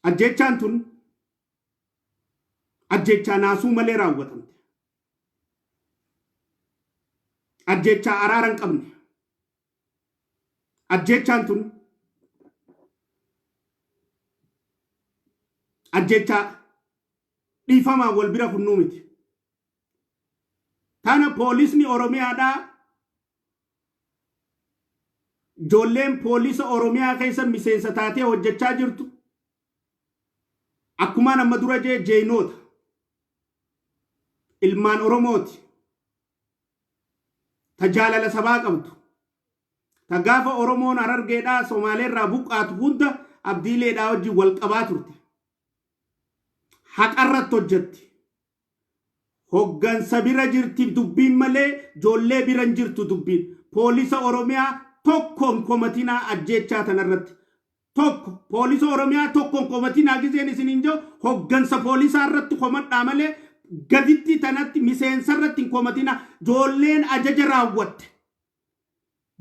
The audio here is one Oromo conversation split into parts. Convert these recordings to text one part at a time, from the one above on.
Ajjeechaan tun ajjeechaa naasuu malee raawwatamte. Ajjeechaa araara hin qabne. Ajjeechaan tun ajjeechaa dhiifamaan wal bira kunnuu miti. Tana poolisni Oromiyaadhaa ijoolleen poolisa Oromiyaa keessa miseensa taatee hojjechaa jirtu akkumaan amma dura jee jeeynoota ilmaan Oromooti ta jaalala sabaa qabdu ta gaafa Oromoon Harargeedhaa Somaaleerraa buqqaatu hunda Abdiileedhaa wajjin wal qabaa turte. Haqarratti hojjetti. Hoggansa bira jirti dubbiin malee ijoollee bira hin jirtu dubbiin. Poolisa Oromiyaa tokko hin komatinaa ajjeechaa tanarratti. Tokko poolisa Oromiyaa tokko hin komatinaa gizeen isin hin jiru hoggansa poolisaa irratti komadhaa malee gaditti tanatti miseensa irratti hin komatinaa. Ijoolleen ajaja raawwatte.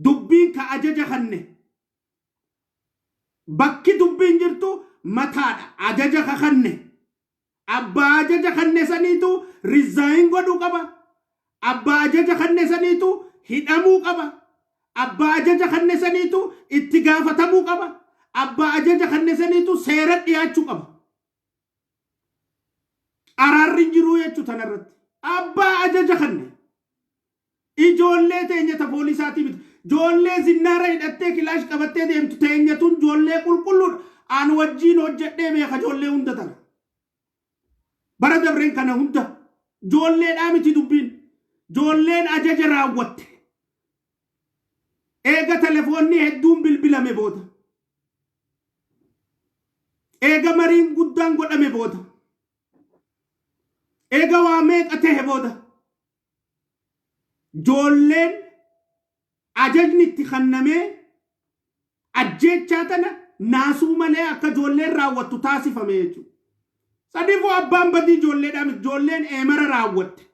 Dubbiin ka ajaja kanne. Bakki dubbiin jirtu mataadha. Ajaja ka kanne. Abbaa ajaja kanne saniitu resign godhuu qaba. Abbaa ajaja kanne saniitu hidhamuu qaba. Abbaa ajaja kanne saniitu itti gaafatamuu qaba. Abbaa ajaja kanne saniitu seera dhiyaachuu qaba. Araarri hin jiruu jechuu tanarratti. Abbaa ajaja kanne. Ijoollee teenya ta poolisaatii miti. Ijoollee zinnaara hidhattee kilaash qabattee deemtu teenya tun ijoollee qulqulluudha. An wajjiin hojjedhee beeka ijoollee hunda tana. Bara dabreen kana hunda ijoolleedhaa miti dubbiin. Ijoolleen ajaja raawwatte. Eega telefoonni hedduun bilbilame booda. Eega mariin guddaan godhame booda. Eega waa meeqa tahe booda. Joolleen ajajni itti kannamee ajjeechaa tana naasuu malee akka ijoolleen raawwattu taasifame jechuudha. Sadiifuu abbaan badii ijoolleedhaa miti. Ijoolleen eemara raawwatte.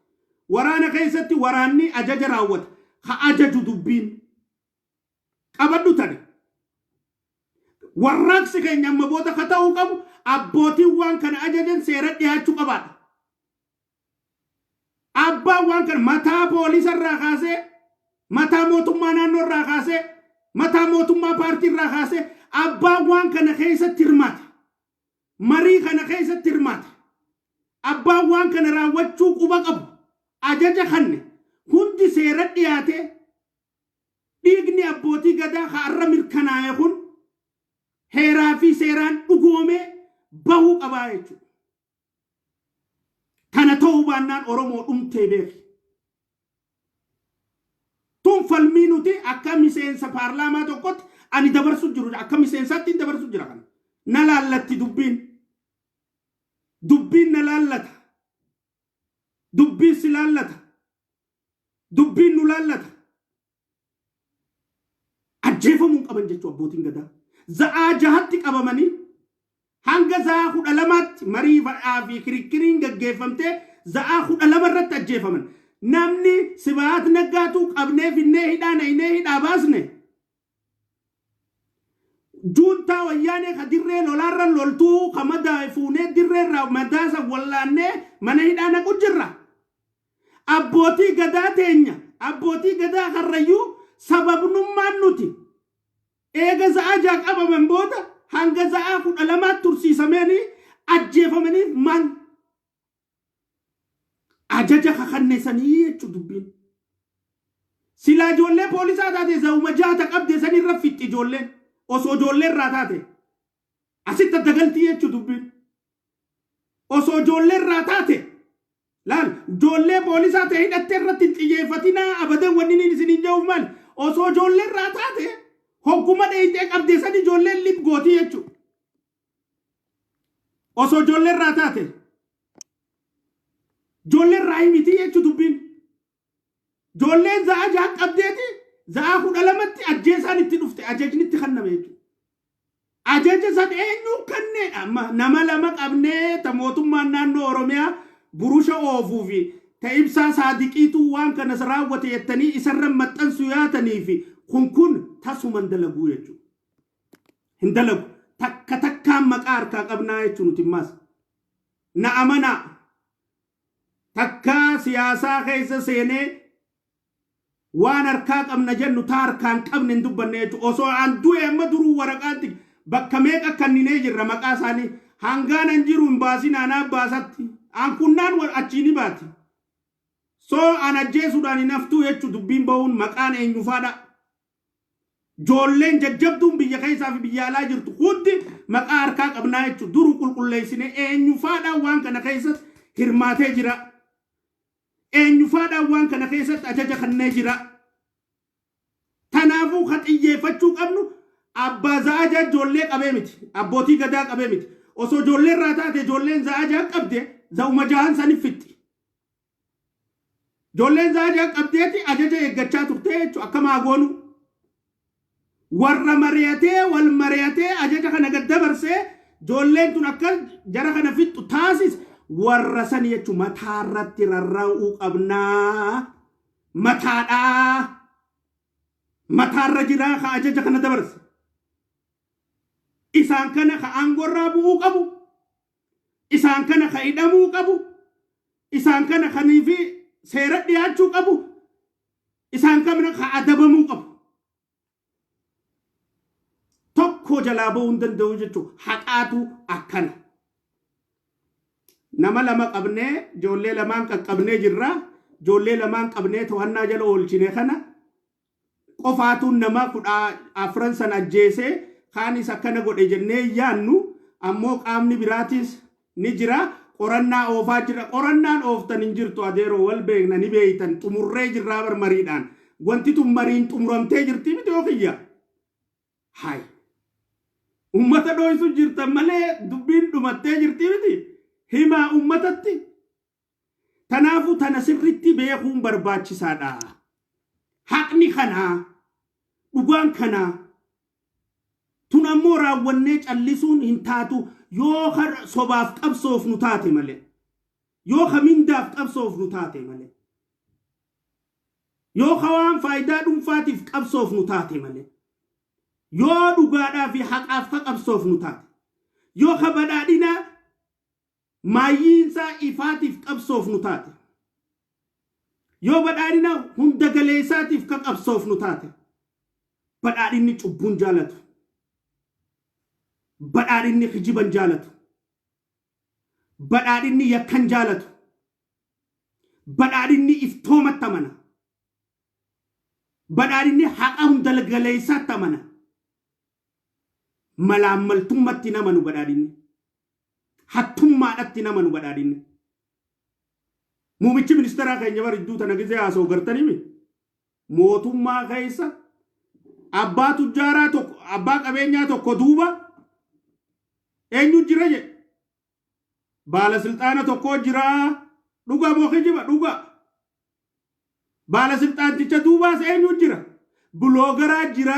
Waraana keessatti waraanni ajaja raawwata. Ha ajaju dubbiin. Qabadhu tana. Warraaqsi keenya amma booda ka ta'uu qabu abbootiin waan kana ajajan seera dhiyaachuu qabaadha. Abbaan waan kana mataa poolisa irraa kaasee, mataa mootummaa naannoo irraa kaasee, mataa mootummaa paartii irraa kaasee abbaan waan kana keessatti hirmaate. Marii kana keessatti hirmaate. Abbaan waan kana raawwachuu quba qabu ajaja kanne hundi seera dhiyaatee dhiigni abbootii gadaa har'a mirkanaa'e kun heeraa fi seeraan dhugoomee bahuu qabaa jechuudha. Kana ta'uu baannaan Oromoo dhumtee beeki. Tun falmii nuti akka miseensa paarlaamaa tokkotti ani dabarsu jiru akka miseensaatti dabarsu jira kana. Na laallatti dubbiin. Dubbiin na laallata. Dubbiin si laallata. Dubbiin nu laallata. Ajjeefamuu hin qaban jechuu abbootiin gadaa. Za'aa jahatti qabamanii hanga za'aa 12tti marii fi kirikkiriin gaggeeffamtee za'aa 12 irratti ajjeefaman. Namni Sibahat Naggaatuu qabnee finnee hidhaa naynee hidhaa baasne. Juuntaa wayyaanee ka dirree lolaarra loltuu ka madaa'e fuunee dirree irraa madaasa wallaannee mana hidhaa naqu jirra. Abbootii gadaa teenya, abbootii gadaa Karrayyuu sababnummaan nuti eega za'aa 6 qabaman booda hanga za'aa 12tti tursiisameeni ajjeefamaniif maal? Ajaja kakanne sanii jechuu dubbiin. Silaa ijoollee poolisaa taate za'uma jaata qabde san irra fixxi ijoolleen. Osoo ijoollee irraa taate. Asitti adda galtii jechuu dubbiin. Osoo ijoollee irraa taate. Laal ijoollee poolisaa ta'e hidhattee irratti hin xiyyeeffatinaa abadan wanni inni isin hin jedhuuf maal? Osoo ijoollee irraa taate hogguma dheeyxee qabde san ijoolleen lip gootii jechuudha. Osoo ijoollee irraa taate. Ijoollee irraa miti jechuu dubbiin. Ijoolleen za'a 6 qabdeeti za'a 12tti ajjeesaan itti dhufte ajajni itti kenname jechuudha. Ajaja san eenyu kenneedha amma nama lama qabnee ta mootummaan naannoo Oromiyaa burusha oofuu fi ta ibsaa saadiqiitu waan kanas raawwate jettanii isarra maxxansu yaatanii fi kun tasuma hin dalaguu jechuudha. Hin dalagu. Takka takka Takkaan maqaa harkaa qabnaa jechuun nuti immaas. Na amanaa. Takkaa siyaasaa keessa seenee waan harkaa qabna jennu taa harkaan qabne hin dubbanne jechuudha. Osoo an du'e amma duruu waraqaatti bakka meeqa kanninee jirra maqaa isaanii. Hangaan an jiru hin baasin anaa baasatti. An kunnaan achii ni baati. So an ajjeesuudhaan hin haftuu jechuudha dubbiin bahuun maqaan eenyufaadha. Joolleen jajjabduun biyya keessaa fi biyya alaa jirtu hundi maqaa harkaa qabnaa jechuudha. Duruu qulqulleessine eenyufaadhaan waan kana keessatti hirmaatee jira. Eenyufaadhaan waan kana keessatti ajaja kennee jira. Tanaafuu ka xiyyeeffachuu qabnu abbaa za'ajaa ijoollee qabee miti. Abbootii gadaa qabee miti. Osoo ijoollee irraa taate ijoolleen za'ajaa qabde za'uma jahan sanif fixxi. Ijoolleen za'ajaa qabdeeti ajaja eeggachaa turte jechuudha akka maagoonu. Warra mari'atee wal mari'atee ajaja kana gad dabarsee ijoolleen tun akka jara kana fixxu taasis warra sani jechuun mataarratti rarra'uu qabnaa. Mataadhaa. Mataarra jiraa ka ajaja kana dabarse. Isaan kana ka aangoorraa bu'uu qabu. Isaan kana ka hidhamuu qabu. Isaan kana kanii fi seera dhiyaachuu qabu. Isaan kana ka adabamuu qabu. Tokko jalaa ba'uu hin danda'u jechuun haqaatu akkana. Nama lama qabnee ijoollee lamaan qaqqabnee jirra. Ijoollee lamaan qabnee to'annaa jala oolchine kana qofaatuun nama 14 sana ajjeesee kaanis akkana godhe jennee yaannu ammoo qaamni biraatis ni jira. Qorannaa oofaa jira. Qorannaan ooftan hin jirtu adeeroo wal beekna ni beeytan xumurree jirraa bar mariidhaan. Wanti tun mariin xumuramtee jirti miti yoo kiyya. Hayi. Ummata dho'isu jirtan malee dubbiin dhumattee jirti miti. Himaa ummatatti. Tanaafuu tana sirritti beekuun barbaachisaadha. Haqni kanaa, dhugaan kanaa. Tun ammoo raawwannee callisuun hin taatu yoo sobaaf qabsoofnu taate malee. Yoo ka mindaaf qabsoofnu taate malee. Yoo ka waan faayidaa dhuunfaatiif qabsoofnu taate malee. Yoo dhugaadhaa fi haqaaf ka qabsoofnu taate. Yoo ka badhaadhina maayyiinsaa ifaatiif qabsoofnu taate. Yoo badhaadhina hunda galeessaatiif ka qabsoofnu taate. Badhaadhinni cubbuun jaalatu. Badhaadhinni kijiban jaalatu. Badhaadhinni yakkan jaalatu. Badhaadhinni iftoomatti amana. Badhaadhinni haqa hunda galeessaatti amana. Malaammaltummatti hin amanu badhaadhinni. Hattummaadhatti hin amanu badhaadhinni. Muummichi ministeeraa keenya bara iddoo tana gizee haasa'u gartanii mootummaa keessa abbaa tujjaaraa tokko abbaa qabeenyaa tokko duuba eenyu jira jedhe. Baala silxaana tokko jira. Dhugaa moo kijiba? Dhugaa. Baala silxaanticha duubaas eenyu jira? Buloogaraa jira.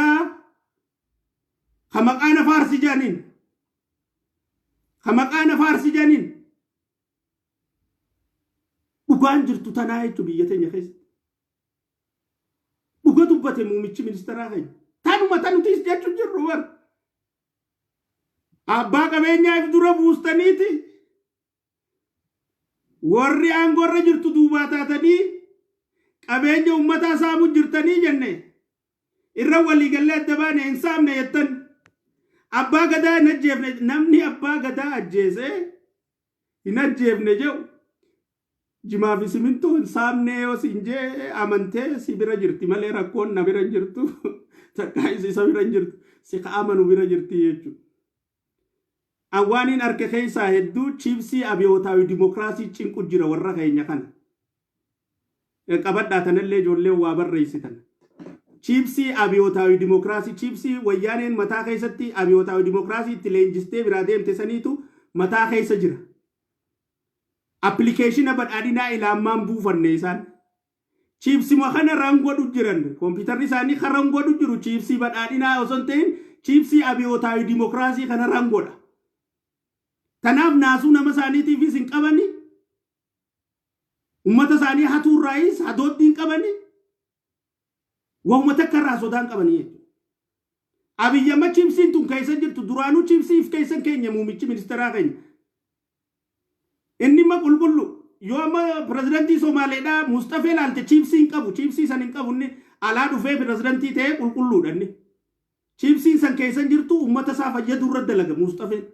Ka maqaa na faarsi jedhaniin. Ka maqaa na faarsi jedhaniin. Dhugaan jirtu tanaa jechuun biyya teenya keessatti. Dhuga dubbate muummichi ministeeraa keenya. Tanuma tanutis jechuun jirru bar. Abbaa qabeenyaa if dura buustaniiti. Warri aangoorra jirtu duubaa taatanii qabeenya uummataa saamu jirtanii jenne irra waliigallee adda baane hin saamne jettan. Abbaa gadaa hin ajjeefne namni abbaa gadaa ajjeese hin ajjeefne jedhu jimaa fi simintoo hin saamne yoo siin jee amantee si bira jirti malee rakkoon na bira hin jirtu takkaa isa bira hin jirtu si ka amanu bira jirti jechuudha. Awwaaniin harka keessaa hedduu chiipsii abiyootaawi dimokiraasii cinqu jira warra keenya kana. Qabadhaa tanallee ijoolleen waa barreessitan. Chiipsii abiyootaawi dimokiraasii chiipsii wayyaaneen mataa keessatti abiyootaawi dimokiraasii itti leenjistee biraa deemte saniitu mataa keessa jira. Appilikeeshina badhaadhinaa ilaammaan buufanne isaan. Chiipsima kana rangodhu jiran kompiitarri isaanii kan rangodhu jiru chiipsii badhaadhinaa osoo hin ta'in chiipsii abiyootaawi dimokiraasii kana rangodha. Tanaaf naasuu nama isaaniitiifis hin qabani. Uummata isaanii hatuurraayis hadooddii hin qabani. Waanuma takka irraa sodaa hin qabanii jechuudha. Abiyyi amma chiipsiin tun keessa jirtu duraanuu chiipsiif keessan keenya muummichi ministeeraa keenya. Inni amma qulqullu yoo amma pirezidantii Somaaleedhaa Mustafee ilaalte, chiipsii hin qabu, chiipsii san hin qabu. Inni alaa dhufee pirezidantii ta'ee qulqulluudha inni. Chiipsiin san keessan jirtu uummata isaa fayyaduu irra dalaga Mustafeen.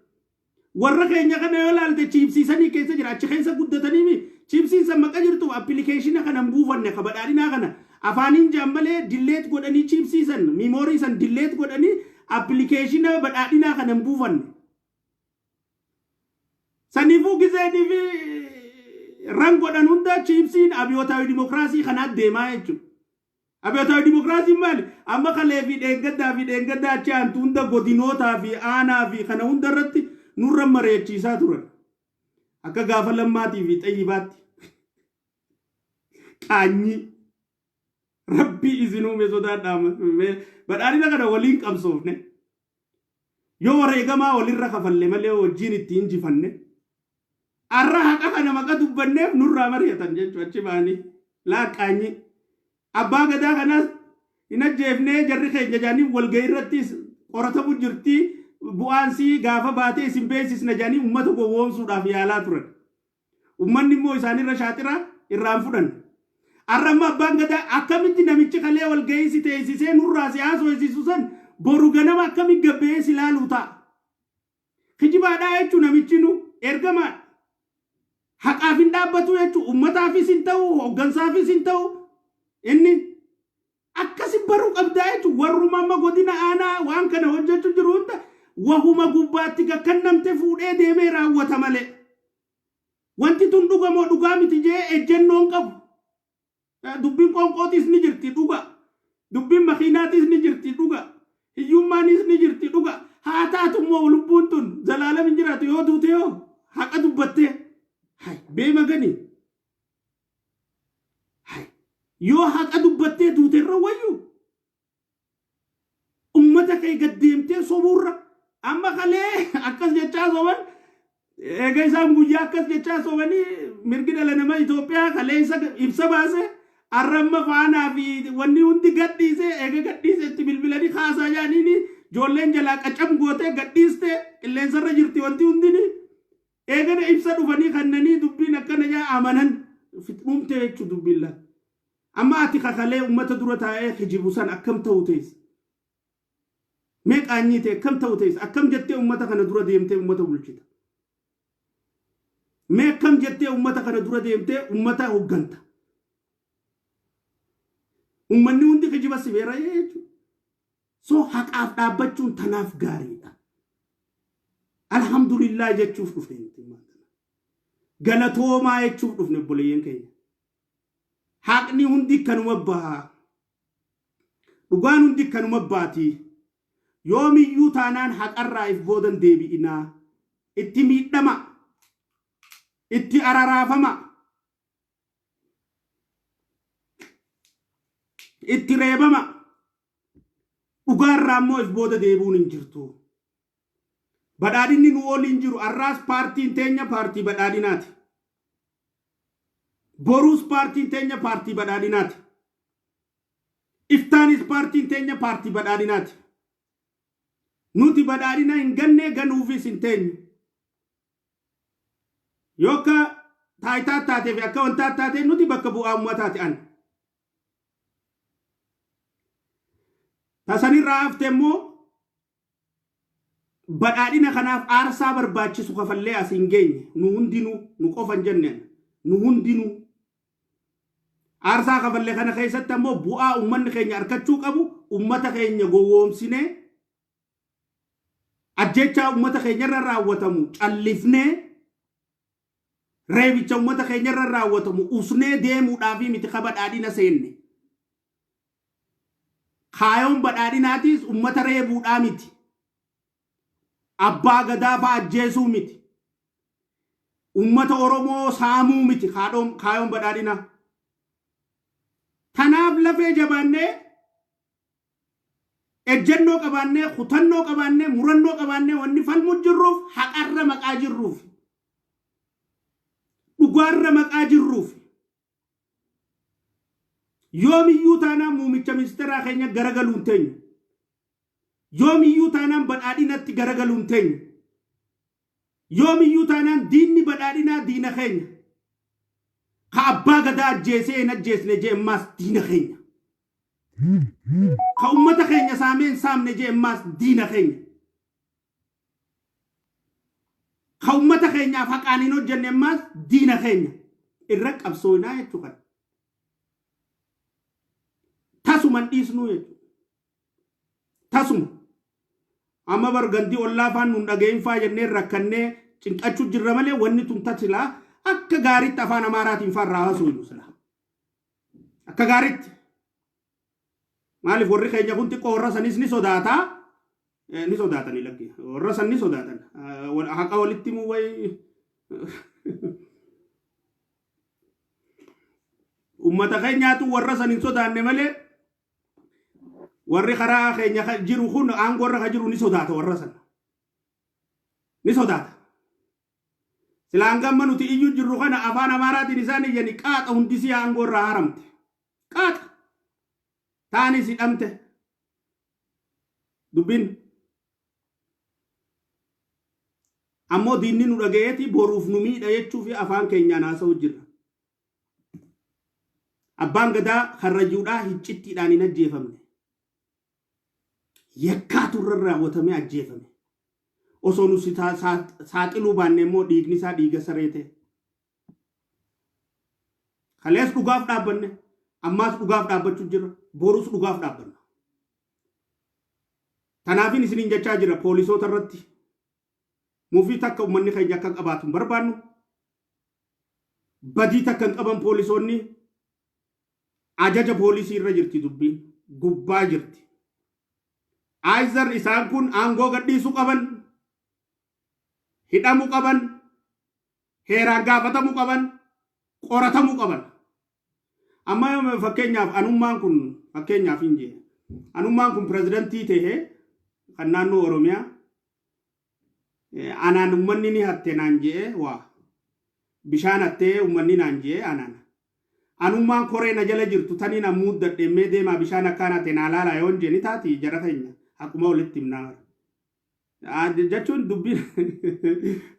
Warra keenya kana yoo ilaalte, chiipsii sanii keessa jira. Achi keessa guddatanii chiipsiin san maqa jirtu appilikeeshina kana hin buufanne, ka badhaadhinaa kana afaaniin jaan malee delete godhanii, chiipsii san, memory san delete godhanii appilikeeshina badhaadhinaa kana hin buufanne. Saniifuu gizeenii fi ran godhan hunda chiipsiin abiyootaawii dimokiraasii kanaa deemaa jechuudha. Abiyootaawii dimokiraasiin maali? Amma kalee fi dheengaddaa fi dheengaddaa achi aantu hunda godinootaa fi aanaa fi kana hunda irratti nurra mari'achiisaa turan. Akka gaafa Lammaatii fi Xayyibaatti. Qaanyii. Rabbii isin uume sodaadhaa. Badhaadhina kana waliin qabsoofne. Yoo wareegamaa walirra kafalle malee wajjin itti injifanne. Arra haqa kana maqa dubbanneef nurraa mari'atan jechuudha achi ba'anii. Laaqqaanyii. Abbaa gadaa kanaas hin ajjeefnee jarri keenya jaanii walgahii irrattis qoratamu jirti, bu'aansii gaafa baatee isin beeksisna jaanii uummata gowwoomsuudhaaf yaalaa turan. Uummanni immoo isaanirra shaaxira irraan fudhan. Arra amma abbaan gadaa akkamitti namichi kalee walgahii si teessisee nurraa si haasofsiisu san boru ganama akkamitti gabbee si ilaaluu ta'a? Kijibaadhaa jechuun namichi nu ergamaadha. Haqaaf hin dhaabbatu jechuun uummataafis hin ta'u, hooggansaafis hin ta'u. Inni akkasi baruu qabdaa jechuun warruma amma godina aanaa waan kana hojjechuu jiru hunda wahuma gubbaatti gakkannamte fuudhee deemee raawwata malee. Wanti tun dhugamoo dhugaa miti jee ejjennoon qabu. Dubbiin qoonqootis ni jirti dhuga. Dubbiin makiinaatis ni jirti dhuga. Hiyyummaanis ni jirti dhuga. Haa taatu immoo lubbuun tun zalaalam hin jiraatu, yoo duute yoo haqa dubbattee. Hay beema gani. Hay yoo haqa dubbattee duute irra wayyu. Ummata kee gad deemtee sobuurra amma kalee akkas jechaa soban. Eega isaan guyyaa akkas jechaa sobanii, mirgi dhala namaa Itoophiyaa kalee isa ibsa baase, arra amma faanaa fi wanni hundi gadhiise. Eega gadhiise itti bilbilanii kaasaa jaaniini ijoolleen jalaa qacam gootee gadhiiste, qilleensarra jirti wanti hundini. Eegana ibsa dhufanii kannanii dubbiin akkana jaa amanan dhumte jechuu dubbiin laa. Amma ati kakalee ummata dura taa'ee kijibu san akkam ta'u teessa? Mee qaanyii ta'e akkam ta'u teessa? Akkam jettee ummata kana dura deemtee ummata bulchita? Mee akkam jettee ummata kana dura deemtee ummata hogganta? Ummanni hundi kijiba si beera jechuudha. So haqaaf dhaabbachuun tanaaf gaariidha. Alhamdulillah jechuuf dhufne nuti. Galatoomaa jechuuf dhufne, obboleeyyan keenya. Haqni hundi kanuma baha. Dhugaan hundi kanuma baati. Yoomiyyuu taanaan haqarraa if boodan deebi'inaa. Itti miidhama. Itti araraafama. Itti reebama. Dhugaarraa immoo if booda deebi'uun hin jirtu. Badhaadhinni nu waliin jiru. Arraas paartiin teenya paartii badhaadhinaati. Boruus paartiin teenya paartii badhaadhinaati. Iftaanis paartiin teenya paartii badhaadhinaati. Nuti badhaadhina hin ganne, ganuufis hin teenyu. Yoo akka taayitaa taatee fi akka wantaa taatee, nuti bakka bu'aa uummataati an. Tasanirraa hafte immoo badhaadhina kanaaf aarsaa barbaachisu kafallee as hin geenye. Nu hundinuu, nu qofa hin jenne, nu hundinuu aarsaa kafalle. Kana keessatti ammoo bu'aa uummanni keenya argachuu qabu, uummata keenya gowwoomsinee, ajjechaa uummata keenyarra raawwatamu callifnee, reebicha uummata keenyarra raawwatamu usnee deemuudhaafi miti ka badhaadhina seenne. Kaayoon badhaadhinaatis uummata reebuudhaa miti. Abbaa gadaa fa'aa ajjeesuu miti. Uummata Oromoo saamuu miti kaayoon badhaadhinaa. Tanaaf lafee jabaannee, ejjennoo qabaannee, kutannoo qabaannee, murannoo qabaannee wanni falmu jirruuf haqarra maqaa jirruuf, dhugaarra maqaa jirruuf. Yoomiyyuu taanaan muumicha ministeeraa keenya garagaluun teenyu. Yoomiyyuu taanaan badhaadhinatti garagaluun teenya. Yoomiyyuu taanaan diinni badhaadhinaa diina keenya. Ka abbaa gadaa ajjeesee hin ajjeesne jee ammaas diina keenya. Ka ummata keenya saamee hin saamne jee ammaas diina keenya. Ka ummata keenyaaf haqaan hin hojjenne ammaas diina keenya. Irra qabsoonaa jechuu kana. Tasuma hin dhiisnuu jechuudha. Tasuma. Amma bar gandi ollaa faan nun dhagahin faa jennee rakkannee cinqachuu jirra malee wanni tun tasilaa akka gaariitti afaan Amaaraatiin faan raawasuu silaa. Akka gaariitti. Maaliif warri keenya kun xiqqoo warra sanis ni sodaataa. Ni sodaatanii lakki. Warra san ni sodaatan. Haqa walitti himuu wayi. Uummata keenyaatu warra san hin sodaanne malee warri karaa keenya jiru kun aangoo irra ka jiru ni sodaata warra sana. Ni sodaata. Sila hanga amma nuti iyyuu jirru kana afaan Amaaraatiin isaan iyyani qaaxa hundisii aangoo irraa haramte. Qaaxa. Taanis hidhamte. Dubbiin. Ammoo diinni nu dhagayeeti boruuf nu miidha jechuu fi afaan keenyaan haasa'u jirra. Abbaan Gadaa Karrayyuudhaa hiccittiidhaan hin ajjeefamne. Yakkaatu irra raawwatamee ajjeefame. Osoo nu saaxiluu baanne immoo dhiigni isaa dhiiga saree ta'e. Kalees dhugaaf dhaabbanne, ammaas dhugaaf dhaabbachuu jirra, borus dhugaaf dhaabbanna. Tanaafin isiniin jechaa jira poolisoota irratti mufii takka uummanni keenya akka qabaatu hin barbaannu. Badii takka hin qaban poolisoonni. Ajaja poolisii irra jirti dubbiin. Gubbaa jirti. Aayizar isaan kun aangoo gadhiisuu qaban, hidhamuu qaban, heeraan gaafatamuu qaban, qoratamuu qaban. Amma fakkeenyaaf anummaan kun fakkeenyaaf hin jee. Anummaan kun pirezidantii ta'ee kan naannoo Oromiyaa anaan ummanni ni hatte naan je'ee waa bishaan hattee ummanni naan je'ee anaan. Anummaan koree na jala jirtu taniin an muuddadhe mee deemaa bishaan akkaan hate naa laalaa yoon jee ni taati jara keenya haquma walitti himnaa. Jechuun dubbiin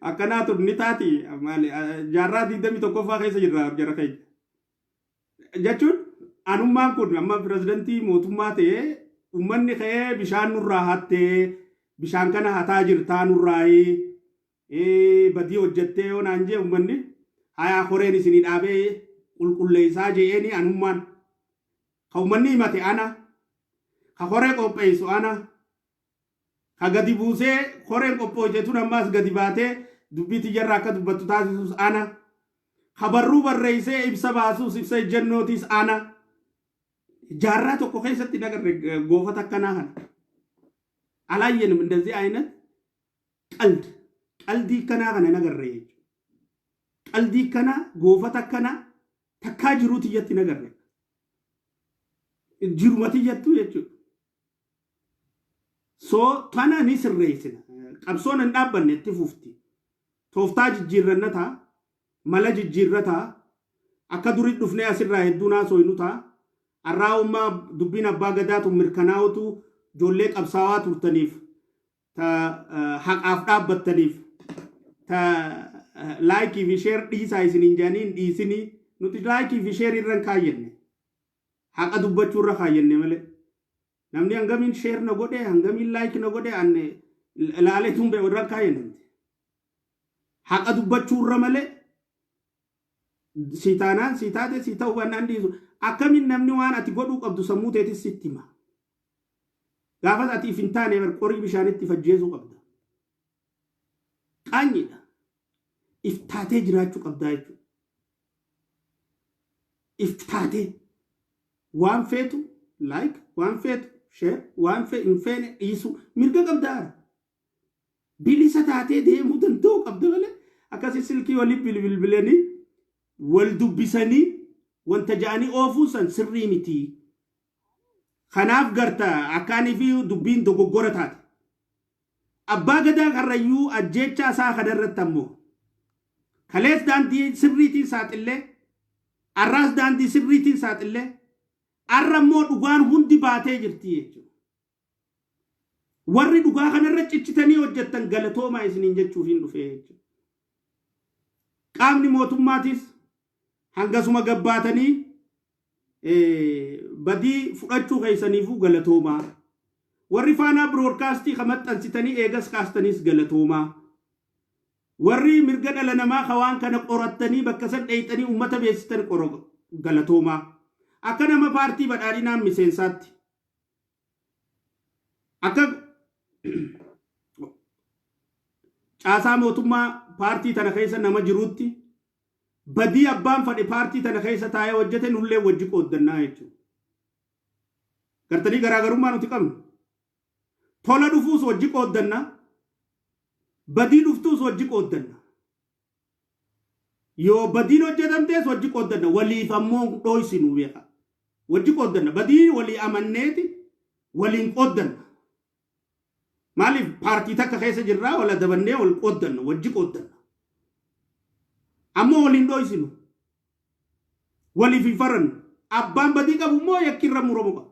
akkanaa tun ni taati maali jaarraa 21ffaa keessa jirra jara keenya. Jechuun anummaan kun amma pirezidantii mootummaa ta'ee uummanni ka'ee bishaan nurraa hattee bishaan kana hataa jirtaa nurraayii badii hojjettee yoo naan jee uummanni hayaa koreen isinii dhaabee qulqulleessaa je'eeni anummaan ka uummanni himate ana ka koree qopheessu ana ka gadi buusee koreen qophooyte tun ammaas gadi baatee dubbii tiyyarraa akka dubbattu taasisus ana ka barruu barreessee ibsa baasus ibsa ejjennootis ana. Jaarraa tokko keessatti hin agarre goofata akkanaa kana. Alaayyenim እንደዚህ አይነት ቀልድ ቀልdii akkanaa kana hin agarre jechuudha. Qaldii akkanaa goofata akkanaa takkaa jiruu tiyyatti hin agarre. Jiruma tiyyattu jechuudha. So tana ni sirreessina. Qabsoon hin dhaabbanne itti fufti. Tooftaa jijjiirranna ta'a. Mala jijjiirra ta'a. Akka durii dhufnee asirraa hedduun haasofnu ta'a. Har'aa ummaa dubbiin abbaa gadaatu mirkanaa'utu ijoollee qabsaawaa turtaniif ta haqaaf dhaabbattaniif ta like fi share dhiisaa isiniin jedhanii hin dhiisinii nuti like fi share irra hin kaayyanne haqa dubbachuu irra kaayyanne malee namni hangamiin share na godhe hangamiin like na godhe anne laalee tun beeku irra hin kaayyanne haqa dubbachuu irra malee si taanaan si taate si ta'uu baannaan dhiisu akkamiin namni waan ati godhuu qabdu sammuu teetis sitti hima. Gaafas ati if hin taane bar qorii bishaanitti fajjeesuu qabda. Qaanyiidha. If taatee jiraachuu qabdaa jechuudha. If taatee waan feetu like waan feetu share waan hin feene dhiisuu mirga qabdaa. Bilisa taatee deemuu danda'uu qabda malee akkasii silkii waliin bilbilanii wal dubbisanii wanta ja'anii oofuu san sirrii miti. Kanaaf garta akkaanii fi dubbiin dogoggora taate. Abbaa Gadaa Karrayyuu ajjeechaa isaa kanarratti ammoo kalees daandii sirriitiin saaxillee arraas daandii sirriitiin saaxillee arra immoo dhugaan hundi baatee jirti jechuudha. Warri dhugaa kanarra cichitanii hojjettan galatoomaa isiniin jechuufiin dhufee jechuudha. Qaamni mootummaatis hangasuma gabbaatanii badii fudhachuu keessaniifuu galatoomaa. Warri Faanaa Biroodkaastii ka maxxansitanii eegas kaastaniis galatoomaa. Warri mirga dhala namaa ka waan kana qorattanii bakka san dheeyxanii ummata beeksistan galatoomaa. Akka nama paartii badhaadhinaa miseensaatti. Akka caasaa mootummaa paartii tana keessa nama jiruutti badii abbaan fadhe paartii tana keessa taa'ee hojjete nullee wajji qooddannaa jechuudha. Gartanii garaagarummaa nuti qabnu. Tola dhufuus wajji qooddanna. Badii dhuftuus wajji qooddanna. Yoo badiin hojjetamtees wajji qooddanna. Waliif ammoo dhooysinu beeka. Wajji qooddanna. Badii walii amanneeti waliin qooddanna. Maaliif paartii takka keessa jirraa wal adabannee wal qooddanna wajji qooddanna. Ammoo waliin dhooysinu. Waliif hin farannu. Abbaan badii qabu immoo yakki irra muramu qaba.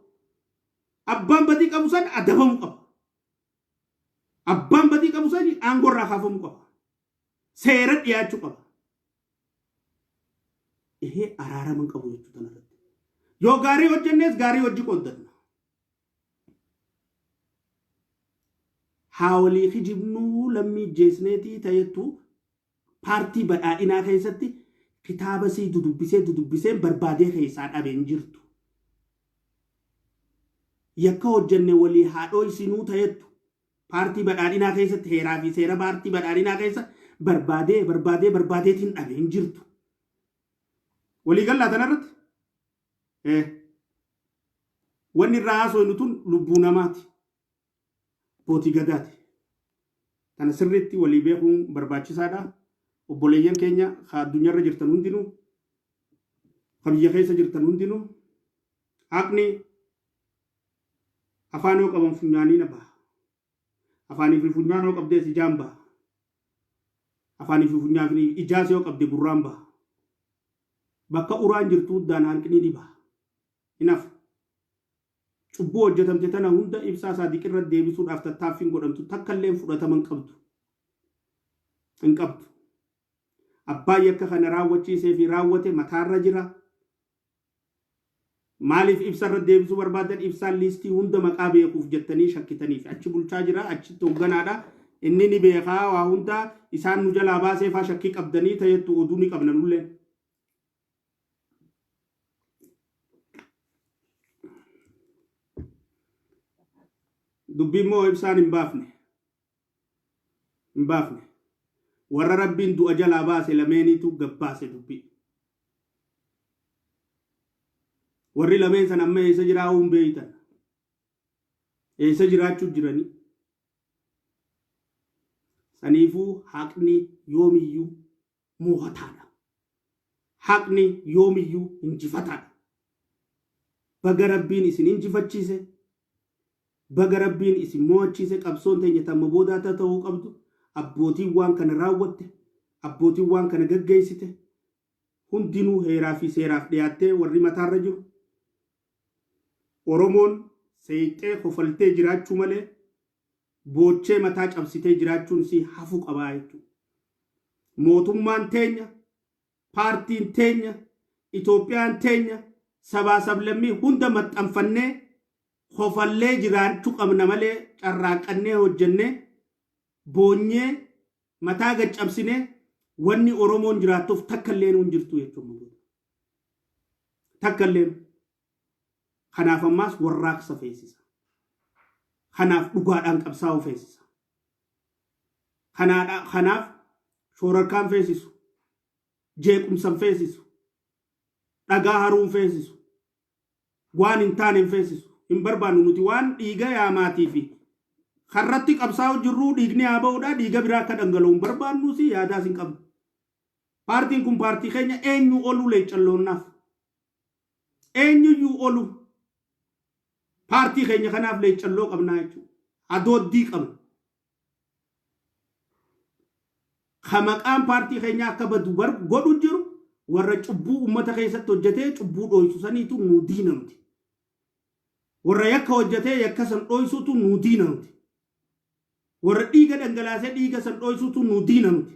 Abbaan badii qabu san adabamu qaba. Abbaan badii qabu san aangoo irraa kaafamu qaba. Seera dhiyaachuu qaba. Ihee araarama hin qabu jechuu tanarratti. Yoo gaarii hojjennees gaarii hojii qooddanna. Haa walii kijibnuu lammii jeesneetii ta'ettu paartii badhaadhinaa keessatti kitaaba sii dudubbisee dudubbisee barbaadee keessaa dhabe hin jirtu. Yakka hojjenne walii haa dhooysinuu ta'ettu paartii badhaadhinaa keessatti heeraa fi seera paartii badhaadhinaa keessa barbaadee barbaadee barbaadeetiin dhabe hin jirtu. Walii gallaa tanarratti? Wanni irraa haasofnu tun lubbuu namaati. Abbootii gadaati. Kana sirriitti walii beekuun barbaachisaadha. Obboleeyyan keenya ka addunyaarra jirtan hundinuu, ka biyya keessa jirtan hundinuu, haqni afaan yoo qaban funyaanii na baha. Afaanii fi funyaan yoo qabdees ijaan baha. Afaanii fi funyaan fi ijaas yoo qabde gurraan baha. Bakka uraan jirtu huddaan hanqni ni baha. Hin hafu. Cubbuu hojjetamte tana hunda Ibsaa Saadiq irra deebisuudhaaf tattaaffiin godhamtu takka illee fudhatama hin qabdu. Hin qabdu. Abbaan yakka kana raawwachiisee fi raawwate mataarra jira. Maaliif ibsa irra deebisuu barbaadan? Ibsaan liistii hunda maqaa beekuuf jettanii shakkitaniif achi bulchaa jira, achitti hoogganaadha. Inni ni beekaa waa hunda isaan nu jalaa baasee faa shakkii qabdanii ta'ettu oduu ni qabna nulleen. Dubbii immoo ibsaan hin baafne. Hin baafne. Warra Rabbiin du'a jalaa baase lameeniitu gabbaase dubbii. Warri lameen san amma eessa jiraa hin beeytan. Eessa jiraachuu jiranii. Saniifuu haqni yoomiyyuu moohataadha. Haqni yoomiyyuu injifataadha. Baga Rabbiin isin injifachiise. Baga Rabbiin isin mo'achiise. Qabsoon teenya tamma boodaa ta'uu qabdu. Abbootiin waan kana raawwatte, abbootiin waan kana gaggeessite hundinuu heeraa fi seeraaf dhiyaattee warri mataarra jiru. Oromoon seeyxee kofaltee jiraachuu malee boochee mataa cabsitee jiraachuun isii hafuu qabaa jechuudha. Mootummaan teenya, paartiin teenya, Itoophiyaan teenya sabaa sablammii hunda maxxanfannee kofallee jiraachuu qabna malee carraaqqannee hojjennee boonyee mataa gad cabsinee wanni Oromoon jiraattuuf takka illee hin jirtu jechuudha. Takka illee. Kanaaf ammaas warraaqsa feesisa. Kanaaf dhugaadhaan qabsaa'uu feesisa. Kanaaf shoorarkaan feesisu. Jeequmsan feesisu. Dhagaa haruun feesisu. Waan hin taane hin feesisu. Hin barbaannu nuti waan dhiiga yaamaatii fi karratti qabsaa'u jirruu dhiigni haa ba'uudha, dhiiga biraa akka dhangala'u hin barbaannus, yaadaas hin qabnu. Paartiin kun paartii keenya eenyu oluu leeccalloonnaaf. Eenyuyyuu olu paartii keenya kanaaf leeccalloo qabnaa jechuudha. Adooddii qabna. Ka maqaan paartii keenyaa akka badu godhu jiru warra cubbuu uummata keessatti hojjetee cubbuu dhooysu saniitu nuu diina nuti. Warra yakka hojjetee yakka san dhooysutu nuu diina nuti. Warra dhiiga dhangalaasee dhiiga san dhooysutu nu diina nuti.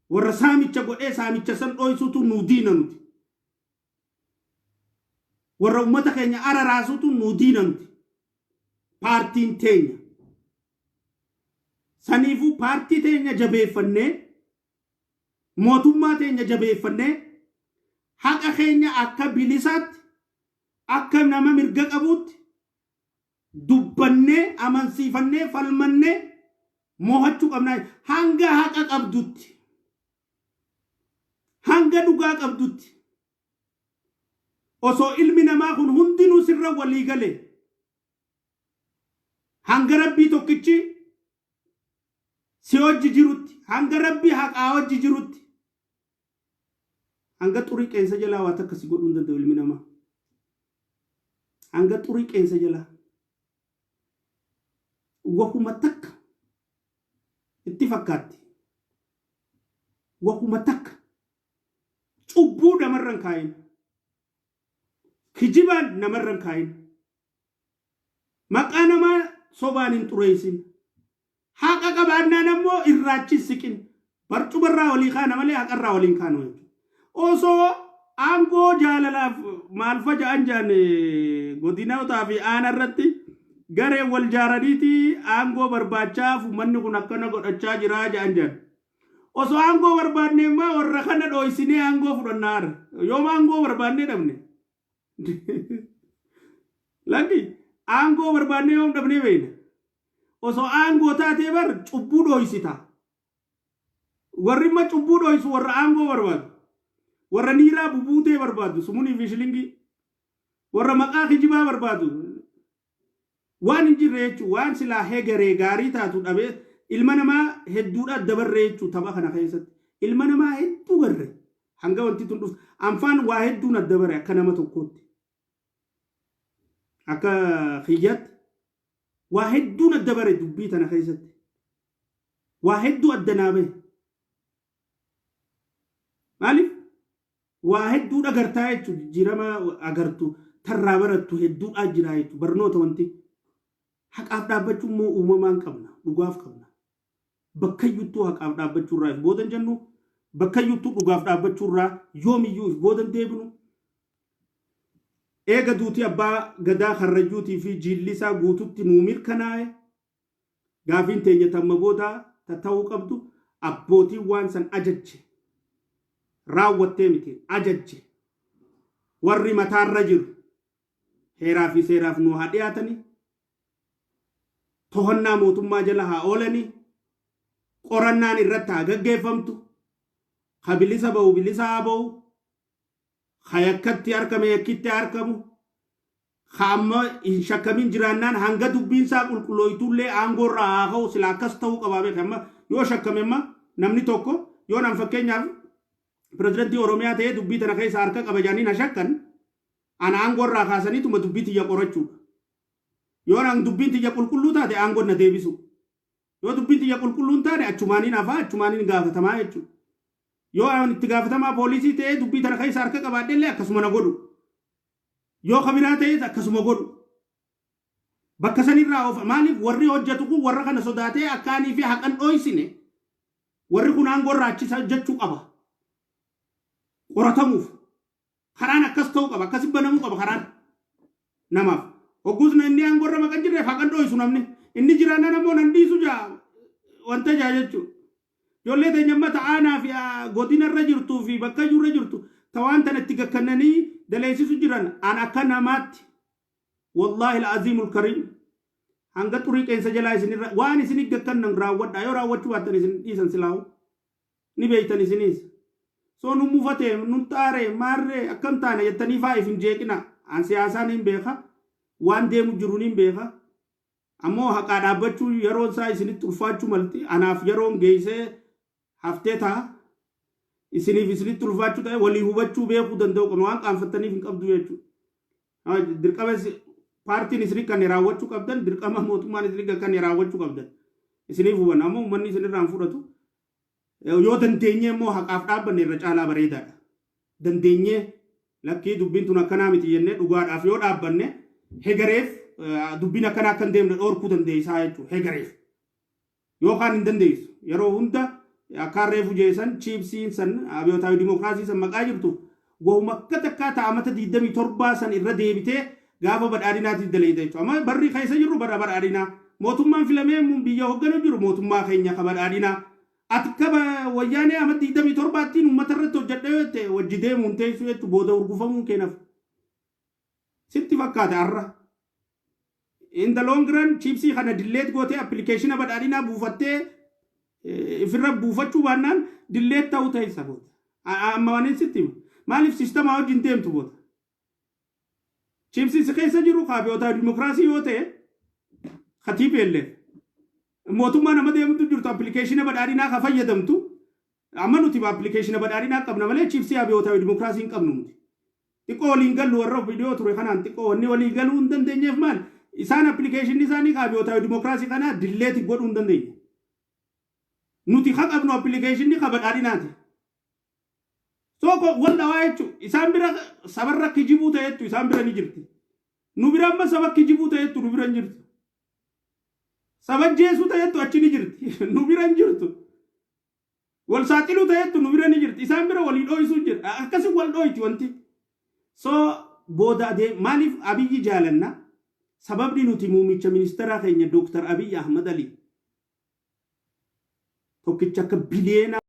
Warra saamicha godhee saamicha san dhooysutu nu diina nuti. Warra ummata keenya araraasutu nu diina nuti. Paartiin teenya. Saniifuu paartii teenya jabeeffannee, mootummaa teenya jabeeffannee, haqa keenya akka bilisaatti, akka nama mirga qabuutti dubbannee, amansiifannee, falmannee moohachuu qabna. Hanga haqa qabdutti, hanga dhugaa qabdutti, osoo ilmi namaa kun hundinuu sirra walii gale, hanga Rabbii tokkichi si hojji jirutti, hanga Rabbii haqaa hojji jirutti, hanga xurii qeensa jalaa waa takka si godhuu hin danda'u ilmi namaa. Hanga xurii qeensa jalaa wahuma takka itti fakkaatti, wahuma takka cubbuu namarra hin kaayin, kijibaan namarra hin kaayin, maqaa namaa sobaan hin xureessin, haqa qabaannaan ammoo irraachi hin siqin. Barcumarraa walii kaana malee haqarraa waliin kaanu jechuudha. Osoo aangoo jaalalaaf maalfa ja'an ja'an godinootaa fi aana irratti gareen wal jaaraniiti aangoo barbaachaaf uummanni kun akkana godhachaa jira ja'an ja'an. Osoo aangoo barbaanne immoo warra kana dhooysinee aangoo fudhannaa har'a. Yooma aangoo barbaannee dhabne. Lakki, aangoo barbaannee yoom dhabnee beekna. Osoo aangoo taatee bar cubbuu dhooysita. Warri imma cubbuu dhooysu warra aangoo barbaadu. Warra niiraa bubuutee barbaadu, sumunii fi shilingii. Warra maqaa kijibaa barbaadu. Waan hin jirre jechuun waan silaa hegeree gaarii taatu dhabee ilma namaa hedduudha dabarree jechuun tapha kana keessatti. Ilma namaa hedduu garre. Hanga wanti tun dhuftu. Anfaan waa hedduun adda bare akka nama tokkootti. Akka kiyyaatti waa hedduun adda bare dubbii tana keessatti. Waa hedduu adda naa bahe. Maaliif? Waa hedduu dhagartaa jechuun jijjiirama agartu tarraa barattu hedduudhaa jira jechuudha. Barnoota wanti. Haqaaf dhaabbachuu immoo uumamaan qabna. Dhugaaf qabna. Bakkayyuttuu haqaaf dhaabbachuu irraa if boodan jennu, bakkayyuttuu dhugaaf dhaabbachuu irraa yoomiyyuu if boodan deebinu. Eega duutii Abbaa Gadaa Karrayyuutii fi jiilli isaa guututti nuu mirkanaa'e, gaafiin teenya tamma boodaa ta ta'uu qabdu abbootiin waan san ajajje, raawwattee miti ajajje, warri mataarra jiru heeraa fi seeraaf nuu haa dhiyaatani, tohannaa mootummaa jala haa oolani, qorannaan irratti haa gaggeeffamtu, ka bilisa ba'u bilisa haa ba'u, ka yakkatti harkame yakkitti haa harkamu, ka amma hin shakkamin jiraannaan hanga dubbiin isaa qulqullooytullee aangoo irraa haa ka'u. Sila akkas ta'uu qabaa beeka. Amma yoo shakkame, amma namni tokko yoo nan fakkeenyaaf pirezidantii Oromiyaa ta'ee dubbii tana keessa harka qaba jedhanii na shakkan, ana aangoo irraa kaasaniituma dubbii tiyya qorachuudha. Yoo nan dubbiin tiyya qulqulluu taate aangoon na deebisu. Yoo dubbiin tiyya qulqulluu hin taane achumaaniin hafaa, achumaaniin gaafatamaa jechuudha. Yoo an itti gaafatamaa poolisii ta'ee dubbii tana keessa harka qabaadhe illee akkasuma na godhu. Yoo ka biraa ta'es akkasuma godhu. Bakka sanirraa of maaliif warri hojjetu kun warra kana sodaatee akkaanii fi haqan dhooysine, warri kun aangoo irraa achisa hojjechuu qaba. Qoratamuuf. Karaan akkas ta'uu qaba. Akkasi banamuu qaba karaan namaaf. Hogguus inni aangoo irra maqan jirreef haqan dhooysu namni. Inni jiraannaan ammoo nan dhiisu jaa wanta jaa jechuudha. Ijoollee teenya amma ta'aanaa fi godina irra jirtuu fi bakka iyyuu irra jirtu ta waan tana itti gakkannanii daleessisu jiran, an akka namaatti, wallaahi al-aziimul kariim, hanga xurii qeensa jalaa isinirra waan isin gakkannan raawwadhaa. Yoo raawwachuu baattan isin dhiisan silaahu ni beeytan isiniis. So nu mufatee, nu xaaree, maarree akkam taane jettanii faa if hin jeeqina. An siyaasaa niin beeka, waan deemu jiru niin beeka. Ammoo haqaa dhaabbachuu yeroon isaa isinitti ulfaachuu malti. Anaaf yeroon geessee haftee ta'a. Isiniif isinitti ulfaachuu ta'e walii hubachuu beekuu danda'u qabna. Waan qaanfattaniif hin qabdu jechuudha. Dirqama paartiin isinii kan raawwachuu qabdan, dirqama mootummaan isinii kan raawwachuu qabdan. Isiniif hubanna. Ammoo uummanni isinirraa hin fudhatu. Yoo dandeenyee immoo haqaaf dhaabbanne irra caalaa bareedaadha. Dandeenyee lakkii dubbiin tun akkanaa miti jennee dhugaadhaaf yoo dhaabbanne hegareef dubbiin akkanaa akka hin deemne dhoorkuu dandeessaa jechuudha hegareef. Yookaan hin dandeessu. Yeroo hunda akkaan reefu jeesan chiipsiin san abiyootaawii dimookiraasii san maqaa jirtu wahuma akka takkaa ta'a amata 27 san irra deebitee gaafa badhaadhinaatiif daleeyda jechuudha. Amma barri keessa jirru bara badhaadhinaa. Mootummaan filamee biyya hoogganu jiru mootummaa keenya ka badhaadhinaa. Ati ka wayyaanee amata 27ttiin uummata irratti hojjedha yoo jette wajji deemuun teessu jechuudha, booda urgufamuun keenaaf. Sitti fakkaata har'a. In the long run chiipsii kana delete gootee appilikeeshina badhaadhinaa buufattee ifirra buufachuu baannaan delete ta'uu teessa booda. Amma waan sitti hima. Maaliif siistamaa wajjin deemtu booda? Chiipsii si keessa jiru kaabiyoota dimokiraasii yoo ta'e ka TPLF mootummaa nama deemtu jirtu appilikeeshina badhaadhinaa ka fayyadamtu. Amma nuti appilikeeshina badhaadhinaa qabna malee chiipsii abiyootaa dimokiraasii hin qabnu nuti. Xiqqoo waliin gallu warra viidiyoo ture kanaan xiqqoo wanni walii galuu hin dandeenyeef maal? Isaan appilikeeshinni isaanii abiyootaa dimokiraasii kanaa delete godhuu hin dandeenye. Nuti ka qabnu appilikeeshinni ka badhaadhinaati. Sooko wal dhawaa jechuun isaan bira sabarra kijibuu ta'etu isaan bira ni jirti. Nu bira amma saba kijibuu ta'etu nu bira hin jirtu. Saba jeesuu ta'etu achi ni jirti. Nu bira hin jirtu. Wal saaxiluu ta'etu nu bira ni jirti. Isaan bira walii dhooysuu jira. Akkasi wal dhooyti wanti. So booda adee maaliif Abiyyi jaalanna? Sababni nuti muummicha ministeeraa keenya Dooktar Abiyyi Ahmad Ali tokkicha akka biliyeena